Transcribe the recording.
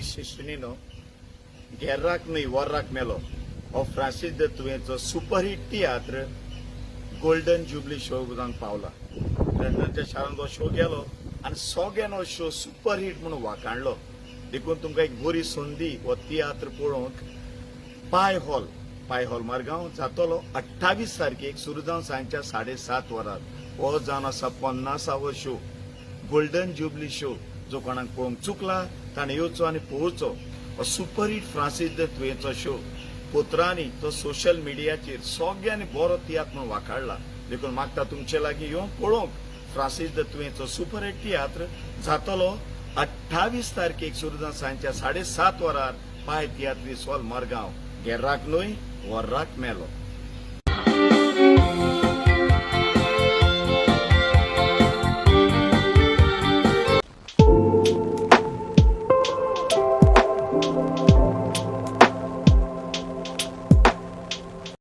इश्टिणीनो, गेर्राक न्हय वर्राक मेलो हो फ्रांसीस the तुवेंचो सुपरहीट तियात्र गोल्डन जुबली शो जावन पावला. लंडनच्या शारांत हो शो गेलो आनी सगळ्यान हो शो सुपरहीट म्हणून वाखाणलो. देखून तुमकां एक बरी संदी हो तियात्र पळोवंक. पाय हॉल, पाय हॉल, मारगांव जातलो 28 तारखेक, सुरू जावन सांजच्या 7:30 वरार. हो जावन आसा 50वो शो, गोल्डन जुबली शो. जो कोणाक पळोवंक चुकला ताणें येवचो आनी पळोवचो हो सुपरहीट फ्रांसीस the तुवेंचो शो. पत्रांनी तो सोशल मिडियाचेर सगळ्यांनी बरो तियात्र म्हणून वाखाडला. देखून मागता तुमचे लागीं येवन पळोवंक फ्रांसीस the तुवेंचो सुपरहीट तियात्र. जातलो 28 तारखेक, सुरू जावन सांजच्या 7:30 वरार, पाय तियात्रीस हॉल, मरगांव. गेर्राक न्हय वर्राक मेलो.